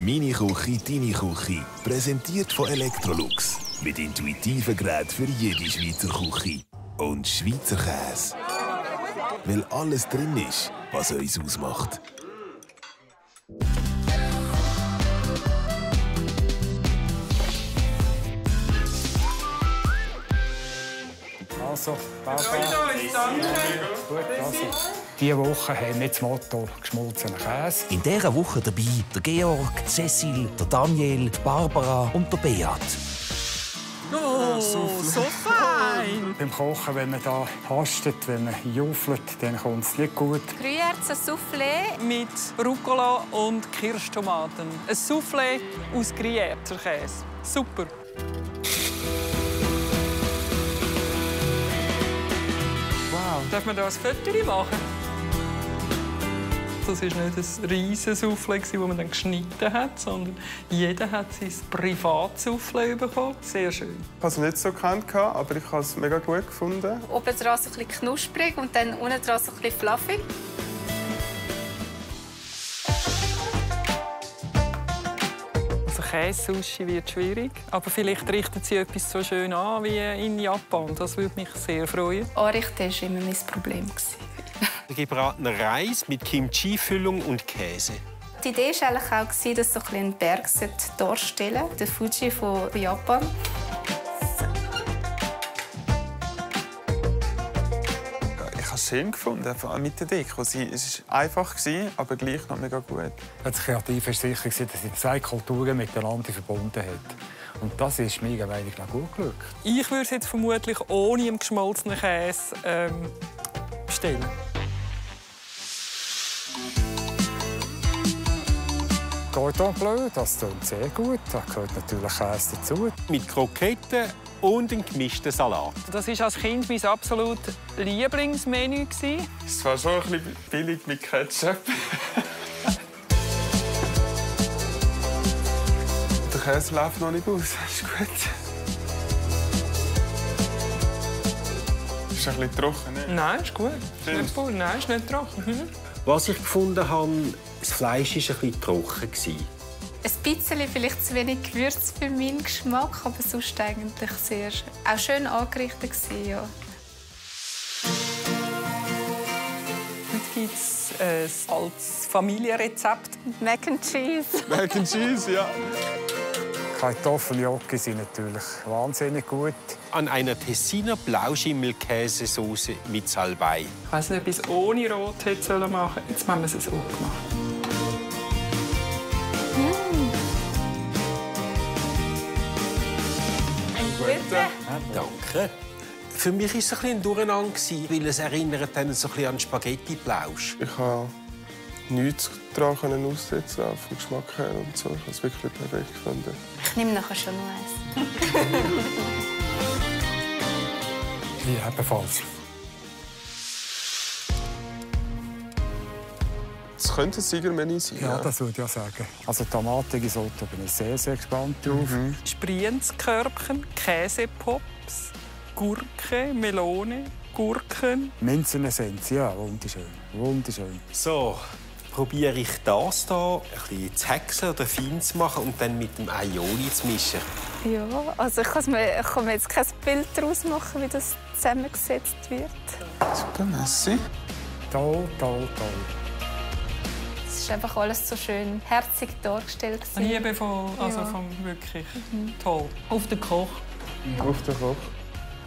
Meine Küche, deine Küche. Präsentiert von Electrolux. Mit intuitiven Geräten für jede Schweizer Küche. Und Schweizer Käse. Weil alles drin ist, was uns ausmacht. Also, diese Woche haben wir das Motto «Geschmolzener Käse». In dieser Woche dabei der Georg, Cecil, der Daniel, die Barbara und der Beat. Oh, so fein! Beim Kochen, wenn man da hastet, wenn man juffelt, dann kommt es nicht gut. Gruyère Soufflé. Mit Rucola und Kirschtomaten. Ein Soufflé aus Gruyère-Käse. Super! Wow. Darf man da ein Foto machen? Das war nicht ein riesiges Soufflé, das man dann geschnitten hat, sondern jeder hat sein Privatsoufflé bekommen. Sehr schön. Ich habe es nicht so gekannt, aber ich habe es mega gut gefunden. Oben dran so ein bisschen knusprig und dann unten dran so ein bisschen fluffy. Also Käse-Sushi wird schwierig, aber vielleicht richtet sie etwas so schön an wie in Japan. Das würde mich sehr freuen. Anrichten war immer mein Problem. Der gebratene Reis mit Kimchi-Füllung und Käse. Die Idee war eigentlich auch, dass so ein Berg darstellen sollte, der Fuji von Japan. Ich habe es schön gefunden, vor allem mit der Deko. Es war einfach, aber gleich noch mega gut. Das Kreative war sicher, dass sie zwei Kulturen miteinander verbunden hat. Und das ist meiner Meinung nach gut gelungen. Ich würde es jetzt vermutlich ohne einen geschmolzenen Käse bestellen. Cordon Bleu, das klingt sehr gut. Da gehört natürlich Käse dazu. Mit Kroketten und einem gemischten Salat. Das war als Kind mein absolut Lieblingsmenü. Es war schon ein bisschen billig mit Ketchup. Der Käse läuft noch nicht aus. Das ist gut. Ist ein bisschen trocken, ne? Nein, ist gut. Nein, ist nicht trocken. Was ich gefunden habe, das Fleisch war ein bisschen trocken. Ein bisschen vielleicht zu wenig Gewürz für meinen Geschmack, aber sonst eigentlich sehr auch schön angerichtet ja. Heute gibt es ein altes Familienrezept. Mac and Cheese. Mac and Cheese, ja. Kartoffeljocke sind natürlich wahnsinnig gut. An einer Tessiner Blauschimmelkäsesauce mit Salbei. Ich weiss nicht, ob ich es ohne Rot hätte machen sollen. Jetzt haben wir es so gemacht. Ein guter. Danke. Für mich war es ein bisschen ein Durcheinander, weil es erinnert dann so ein bisschen an Spaghetti-Blausch. Ich habe nichts daran aussetzen, vom Geschmack her und so. Ich habe es wirklich perfekt gefunden. Ich nehme nachher schon noch eins. Ja, ebenfalls. Das könnte ein Siegermenü sein. Ja, das würde ich ja sagen. Also Tomatenrisotto bin ich sehr, sehr gespannt drauf. Sprienzkörbchen, Käsepops, Gurke, Melone, Gurken. Minzenessenz, ja, wunderschön. Wunderschön. So, probiere ich das hier ein bisschen zu häckseln oder fein zu machen und dann mit dem Aioli zu mischen. Ja, also ich kann mir jetzt kein Bild daraus machen, wie das zusammengesetzt wird. Super, merci. Toll, toll, toll. Es ist einfach alles so schön herzig dargestellt. Liebevoll, also Ja. wirklich toll. Auf den Koch. Auf den Koch.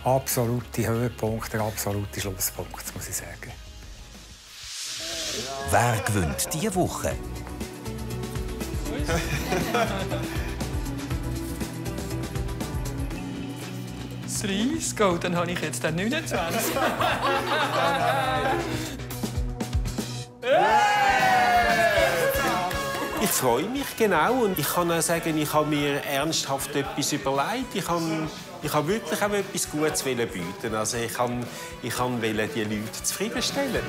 Absolute Höhepunkt, der absolute Schlusspunkt, muss ich sagen. Wer gewinnt diese Woche? Das Reisgold, dann habe ich jetzt den 29. Ich freue mich, genau. Und ich kann auch sagen, ich habe mir ernsthaft etwas überlegt. Ich habe wirklich auch etwas Gutes bieten. Also ich wollte die Leute zufriedenstellen.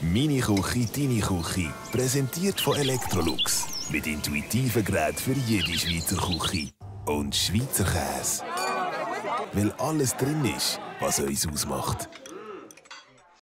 Meine Küche, deine Küche. Präsentiert von Electrolux. Mit intuitiven Geräten für jede Schweizer Küche. Und Schweizer Käse. Weil alles drin ist, was uns ausmacht.